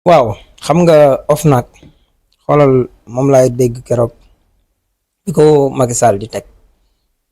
waaw xam nga OFNAC xoolal moom laay dégg keroog bi ko Macky Sall di teg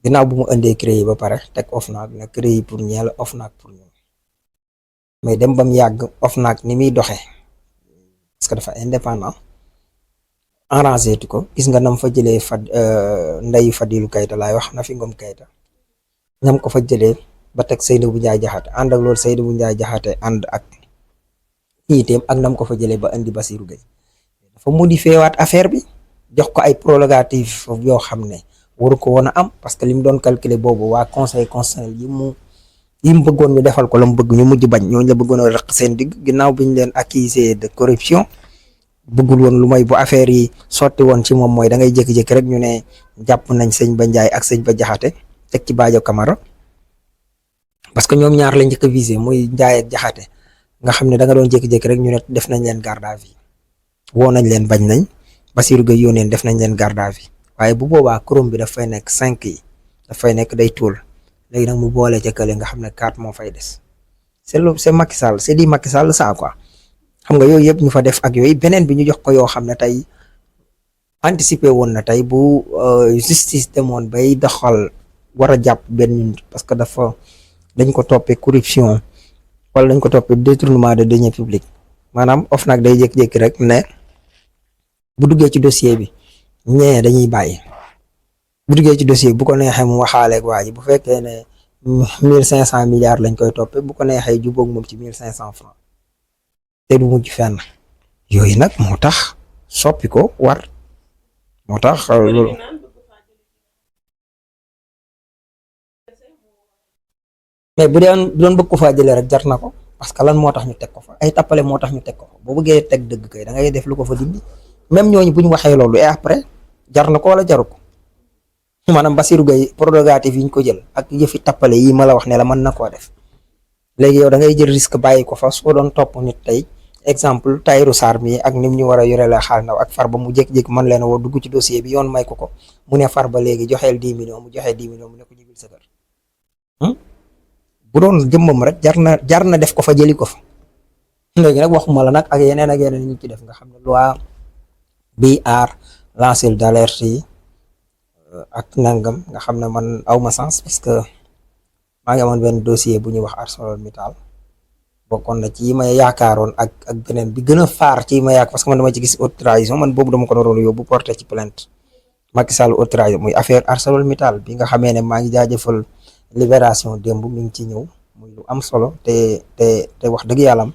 ginnaaw bu mu indee CREI ba pare teg OFNAC na CREI pour ñeel OFNAC pour ñun mais dem ba mu yàgg OFNAC ni muy doxee parce que dafa indépendant arrangé tu ko gis nga nam fa jëlee ndeyu Fadilou Keita laay wax na fi Ngom Keita ñam ko fa jëlee ba teg Seynabou Ndiaye Diakhaté ànd ak loolu Seynabou Ndiaye Diakhaté ànd ak itam ak nam ko fa jëlee ba indi Bassirou Gueye dafa modifié waat affaire bi jox ko ay prérogatives yoo xam ne waru ko woon a am parce que li mu doon calculer boobu waa conseil constitutionnel yi mu bëggoon ñu defal ko la mu bëgg ñu mujj bañ ñooñu la bëggoon a rëq seen digg ginnaaw bi ñu leen accusé de corruption bëggul woon lu may bu affaire yi sotti woon ci moom mooy da ngay jékki-jékki rek ñu ne jàpp nañ sëñ Ba Ndiaye ak sëñ Ba Jaxate teg ci Badio Camara parce que ñoom ñaar la njëkk a visé muy Ndiaye ak Jaxate nga xam ne da nga doon jékki-jékki rek ñu ne def nañ leen garde à vue woo nañ leen bañ nañ Bassirou Gueye yónneen def nañ leen garde à vue waaye bu boobaa kuréel bi daf fay nekk 5 yi daf fay nekk day tuul léegi nag mu boole ca kële nga xam ne 4 moo fay des c'est Macky Sall c'est di Macky Sall ça quoi xam nga yooyu yëpp ñu fa def ak yooyu beneen bi ñu jox ko yoo xam ne tey anticiper woon na tey bu justice demoon bay doxal war a jàpp benn nit parce que dañ ko toppee corruption wala dañ ko toppee détournement de deniers publics maanaam OFNAC day jékki-jékki rek ne bu duggee ci dossier bi ñee dañuy bàyyi bu duggee ci dossier bi bu ko neexee mu waxaaleeg waa ji bu fekkee ne 1500 milliards lañ koy toppee bu ko neexee jubóog moom ci 1500 francs te du mujj fenn yooyu nag moo tax soppi ko war moo tax loolu mais bu doon bëgg ko faa jëlee rek jar na ko parce que lan moo tax ñu teg ko fa ay tappale moo tax ñu teg ko fa boo bëggee teg dëgg kay da ngay def lu ko fa dindi même ñooñu bu ñu waxee loolu et après jar na ko wala jaru ko maanaam Bassirou Gueye prérogative yi ñu ko jël ak yëfi tappale yi ma la wax ne la mën na koo def léegi yow da ngay jël risque bàyyi ko fa soo doon topp nit tey exemple Tahirou Sarr mi ak nim ñu war a yore la xaal ndaw ak Farba mu jékki-jékki mën leen a woo dugg ci dossier bi yoon may ko mu ne Farba léegi joxeel 10 millions mu joxee 10 millions mu ne ko ñibbil sa kër bu doon jëmmam rek jar na def ko fa jëli ko fa léegi nag waxuma la nag ak yeneen ñu ci def nga xam ne loi bi aar lanceur d'alerte yi ak nangam nga xam ne man awma sens parce que maa ngi amoon benn dossier bu ñuy wax ArcelorMittal bokkoon na ci yi ma yaakaaroon ak beneen bi gën a faar ci yi ma yaakaar parce que man dama ci gis haute trahison man boobu dama ko doon yóbbu porté ci plainte Macky Sall haute trahison muy affaire ArcelorMittal bi nga xamee ne maa ngi jaajëfal Libération démb mi ngi ci ñëw muy lu am solo te wax dëgg yàlla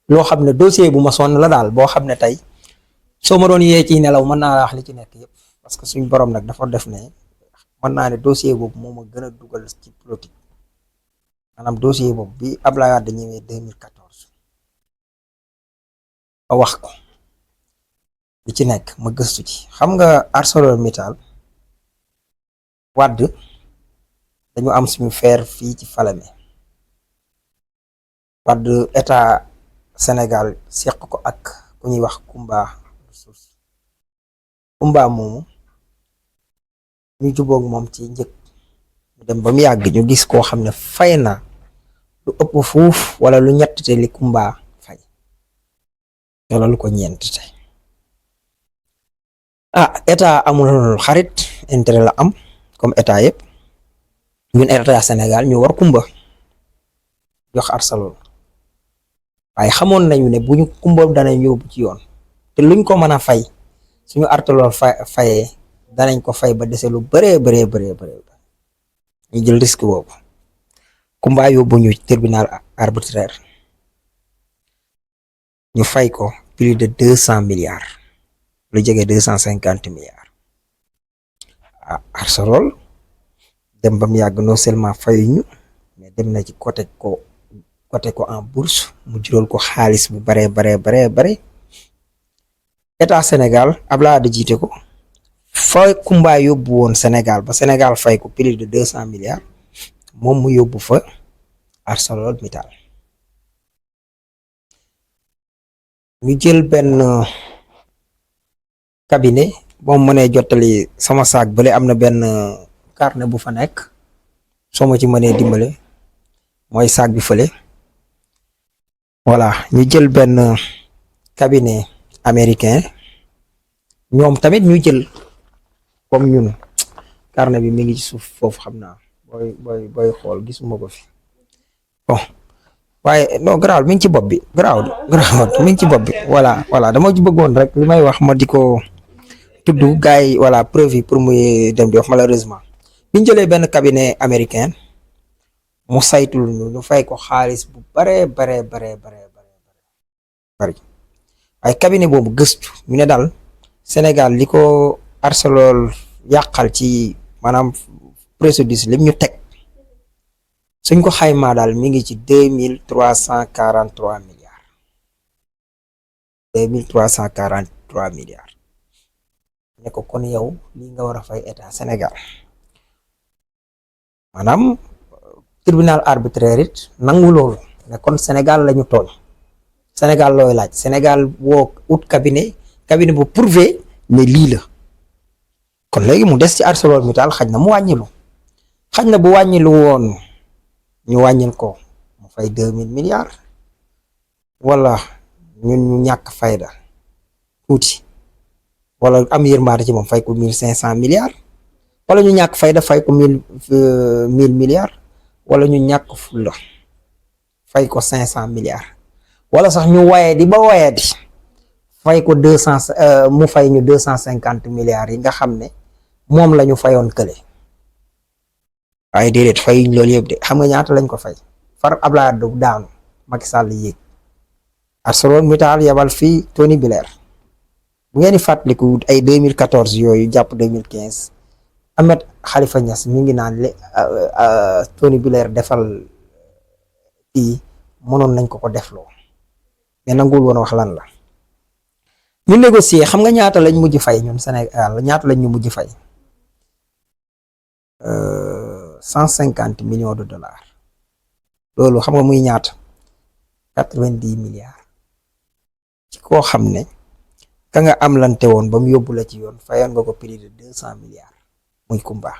loo xam ne dossier bu ma sonn la daal boo xam ne tey soo ma doon yee ci nelaw mën naa wax li ci nekk yëpp parce que suñ borom nag dafa def ne mën naa ne dossier boobu moo ma gën a dugal ci politique maanaam dossier boobu bi Abdoulaye Wade ñëwee 2014 ba wax ko li ci nekk ma gëstu ci xam nga ArcelorMittal Wade dañu am suñu feer fii ci Falémé Wade état Sénégal seq ko ak ku ñuy wax Kumba moomu ñu jubóog moom ci njëkk ñu dem ba mu yàgg ñu gis koo xam ne fay na lu ëpp fuuf wala lu ñett te li Kumba fay wala lu ko ñeent te état amul xarit intérêt la am comme état yëpp ñun état Sénégal ñu war Kumba jox Arcelor waaye xamoon nañu ne bu ñu Kumba danañ yóbbu ci yoon te luñ ko mën a fay suñu Arcelor fayee danañ ko fay ba dese lu bëree ñu jël risque boobu Kumba yóbbu ñu tribunal arbitraire ñu fay ko plus de 200 milliards lu jege 250 milliards Arcelor dem ba mu yàgg non seulement fayuñu mais dem na ci côté ko en bourse mu jural ko xaalis bu bare état Sénégal Abdoulaye Wade jiite ko fa Kumba yóbbu woon Sénégal ba Sénégal fay ko plus de 200 milliards moom mu yóbbu fa ArcelorMittal ñu jël benn cabinet boo mënee jottali sama saak bële am na benn carnet bu fa nekk soo ma ci mënee dimbale mooy saak bi fële voilà ñu jël benn cabinet américain ñoom tamit ñu jël comme ñun carnet bi mi ngi ci suuf foofu xam naa booy xool gisuma ko fi bon waaye non garaawul mi ngi ci bopp bi garaawul mi ngi ci bopp bi voilà dama ci bëggoon rek li may wax ma di ko tudd gars yi voilà preuve yi pour muy dem di wax malheureusement biñ jëlee benn cabinet américain mu saytul ñu fay ko xaalis bu bare bari waaye cabinet boobu gëstu ñu ne daal Sénégal li ko Arcelor yàqal ci maanaam procédure lim ñu teg suñ ko xaymaa daal mi ngi ci 2343 milliards 2343 milliards ne ko kon yow lii nga war a fay état Sénégal maanaam tribunal arbitraire it nangu loolu ne kon Sénégal lañu tooñ Sénégal looy laaj Sénégal woo ut cabinet bu prouvé ne lii la kon léegi mu des ci ArcelorMittal xaj na mu wàññilu xaj na bu wàññilu woon ñu wàññil ko mu fay 2000 milliards wala ñun ñu ñàkk fayda tuuti wala am yërmaande ci moom fay ko 1500 milliards wala ñu ñàkk fayda fay ko 1000 milliards wala ñu ñàkk fulla fay ko 500 milliards wala sax ñu wayadi ba wayadi fay ko 200 mu fay ñu 250 milliards yi nga xam ne moom la ñu fayoon kële waaye déedéet fayuñ loolu yëpp de xam nga ñaata lañ ko fay far Abdoulaye Wade daanu Macky Sall yéeg ArcelorMittal yabal fii Tony Blair bu ngeen di fàttaliku ay 2014 yooyu jàpp 2015 Ahmed Khalifa Niass mi ngi naan Tony Blair defal kii mënoon nañ ko defloo mais nangul woon wax lan la ñu négocier xam nga ñaata lañ mujj fay ñun Sénégal ñaata lañ ñu mujj fay 150 millions de dollars loolu xam nga muy ñaata 90 milliards ci koo xam ne ka nga am lante woon ba mu yóbbu la ci yoon fayoon nga ko prix de 200 milliards muy Kumba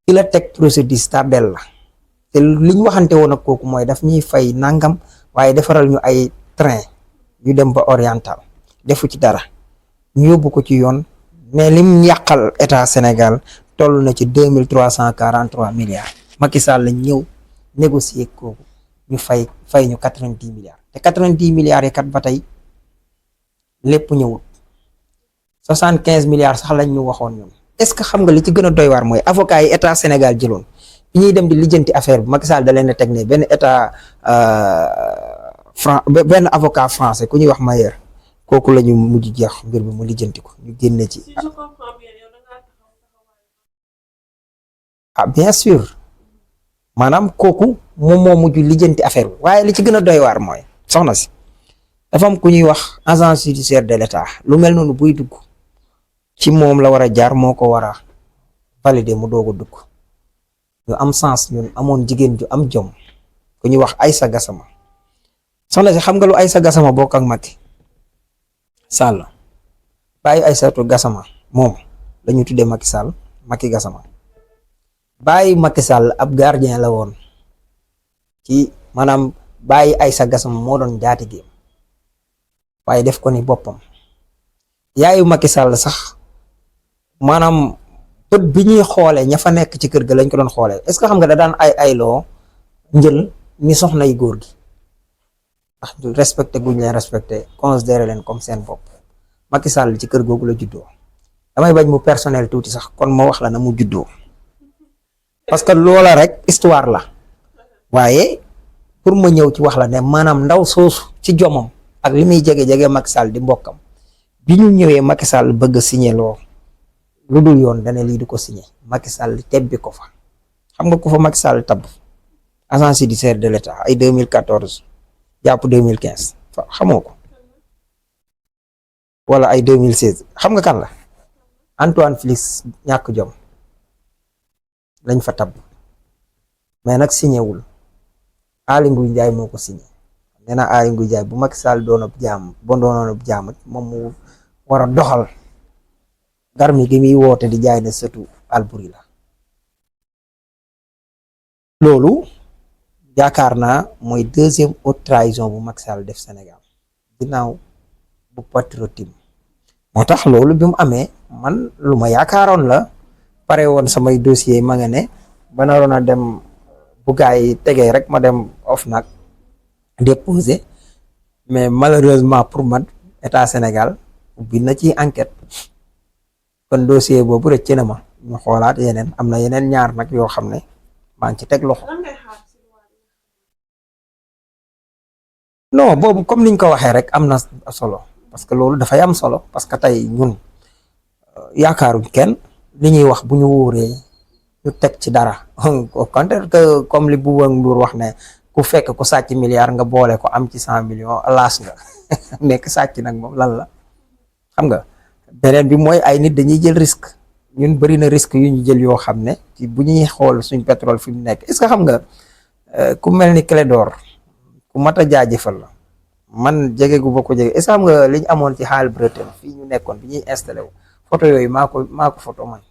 ki la teg procédure tabel la te li ñu waxante woon ak kooku mooy daf ñuy fay nangam waaye defaral ñu ay train ñu dem ba oriental defu ci dara ñu yóbbu ko ci yoon mais lim yàqal état Sénégal toll na ci 2343 milliards Macky Sall lañ ñëw négocier kooku ñu fay ñu 90 milliards te 90 milliards yi kat ba tey lépp ñëwul 75 milliards sax lañ ñu waxoon ñun est-ce que xam nga li ci gën a doy waar mooy avocat yi état Sénégal jëloon bi ñuy dem di lijjanti affaire bi Macky Sall da leen a teg ne benn état benn avocat français ku ñuy wax Mayer kooku la ñu mujj jeex mbir bi mu lijjanti ko ñu génne ci. Bien sûr maanaam kooku moom moo mujj lijjanti affaire bi waaye li ci gën a doy waar mooy soxna si dafa am ku ñuy wax agence judiciaire de l'État lu mel noonu buy dugg ci moom la war a jaar moo ko war a valider mu doog a dugg ñu am sens ñun amoon jigéen ju am jom ku ñuy wax Aïssa Gassama soxna si xam nga lu Aïssa Gassama bokk ak Macky Sall bàyyi Aïssatou Gassama moom la ñu tuddee Macky Sall Macky Gassama bàyyi Macky Sall ab gardien la woon ci maanaam bàyyi Aïssa Gassama moo doon jaatigéem waaye def ko ni boppam yaayu Macky Sall sax maanaam bët bi ñuy xoolee ña fa nekk ci kër ga lañ ko doon xoolee est-ce que xam nga da daan ayloo njël ni soxna yu góor gi ndax respecté guñ leen respecté considéré leen comme seen bopp Macky Sall ci kër googu la juddoo damay bañ mu personnel tuuti sax kon ma wax la na mu juddoo parce que loola rek histoire la waaye pour ma ñëw ci wax la ne maanaam ndaw soosu ci jomam ak li muy jege Macky Sall di mbokkam bi ñu ñëwee Macky Sall bëgg a signé loo lu dul yoon dana lii di ko signé Macky Sall tebbi ko fa xam nga ko fa Macky Sall tabb agence judiciaire de l'État ay 2014 jàpp 2015 xamoo ko wala ay 2016 xam nga kan la Antoine Félix ñàkk jom lañ fa tabb mais nag signé wul Aly Ngouille Ndiaye moo ko signé nee na Aly Ngouille Ndiaye bu Macky Sall doonoon ab jaam moom mu war a doxal garmi gi muy woote di jaay na sëtu Alboury la loolu yaakaar naa mooy deuxième haute trahison bu Macky Sall def Sénégal ginnaaw bu patriotisme moo tax loolu bi mu amee man lu ma yaakaaroon la pare woon samay dossier ma nga ne ba naroon a dem bu gaa yi tegee rek ma dem OFNAC déposer mais malheureusement pour man état Sénégal ubbi na ci enquête kon dossier boobu rëcc na ma ñu xoolaat yeneen am na yeneen ñaar nag yoo xam ne maa ngi ci teg loxo. non boobu comme niñ ko waxee rek am na solo parce que loolu dafay am solo parce que tey ñun yaakaaruñ kenn li ñuy wax bu ñu wóoree ñu teg ci dara au contraire que comme li Bouba Ndour wax ne ku fekk ku sàcc milliard nga boole ko am ci 100 millions laas nga nekk sàcc nag moom lan la xam nga beneen bi mooy ay nit dañuy jël risque ñun bëri na risque yu ñu jël yoo xam ne ci bu ñuy xool suñ pétrole fi mu nekk est-ce que xam nga ku mel ni Clédor ku mat a jaajëfal la man jege gu ba ko jege est-ce que xam nga li ñu amoon ci xaal Breton fii ñu nekkoon bi ñuy installé wu photo yooyu maa ko photo man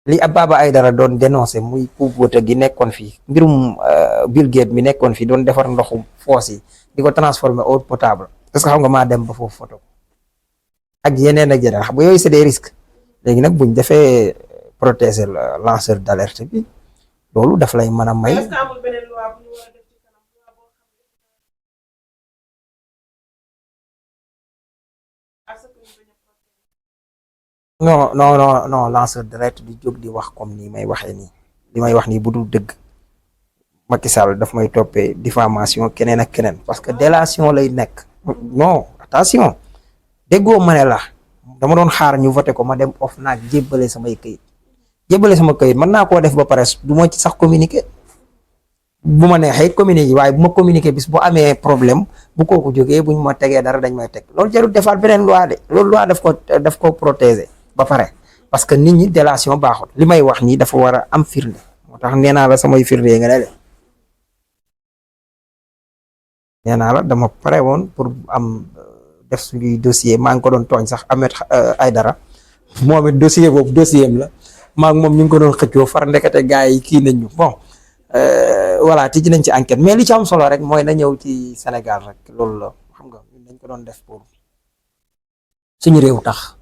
li Baba Aïdara doon dénoncé muy pauvreté gi nekkoon fii mbirum Bill Gates mi nekkoon fii doon defar ndoxu foos yi di ko transformer eau potable est-ce que xam nga maa dem ba foofu photo ak yeneen ak yeneen xam nga yooyu c'est des risques léegi nag buñ defee protéger lanceur d'alerte bi loolu daf lay mën a may. non lanceur d'alerte di jóg di wax comme nii may waxee nii li may wax nii bu dul dëgg Macky Sall daf may toppee diffamation keneen ak keneen parce que délation lay nekk non attention déggoo ma ne la dama doon xaar ñu voté ko ma dem OFNAC jébbale samay këyit jébbale sama këyit mën naa koo def ba pare du ma ci sax communiqué bu ma neexee communiqué waaye bu ma communiqué bis bu amee problème bu kooku jógee buñ ma tegee dara dañ may teg loolu jarul defaat beneen loi de loolu loi daf ko protéger ba pare parce que nit ñi délation baaxul li may wax nii dafa war a am firnde moo tax nee naa la samay firnde nga ne le nee naa la dama pare woon pour am def suñuy dossier maa ngi ko doon tooñ sax Ahmed Aïdara moom it dossier boobu dossier am la maa ngi moom ñu ngi ko doon xëccoo far ndekete gars yi kii nañ ñu bon voilà tijji nañ ci enquête mais li ci am solo rek mooy na ñëw ci Sénégal rek loolu la xam nga dañ ko doon def pour suñu réew tax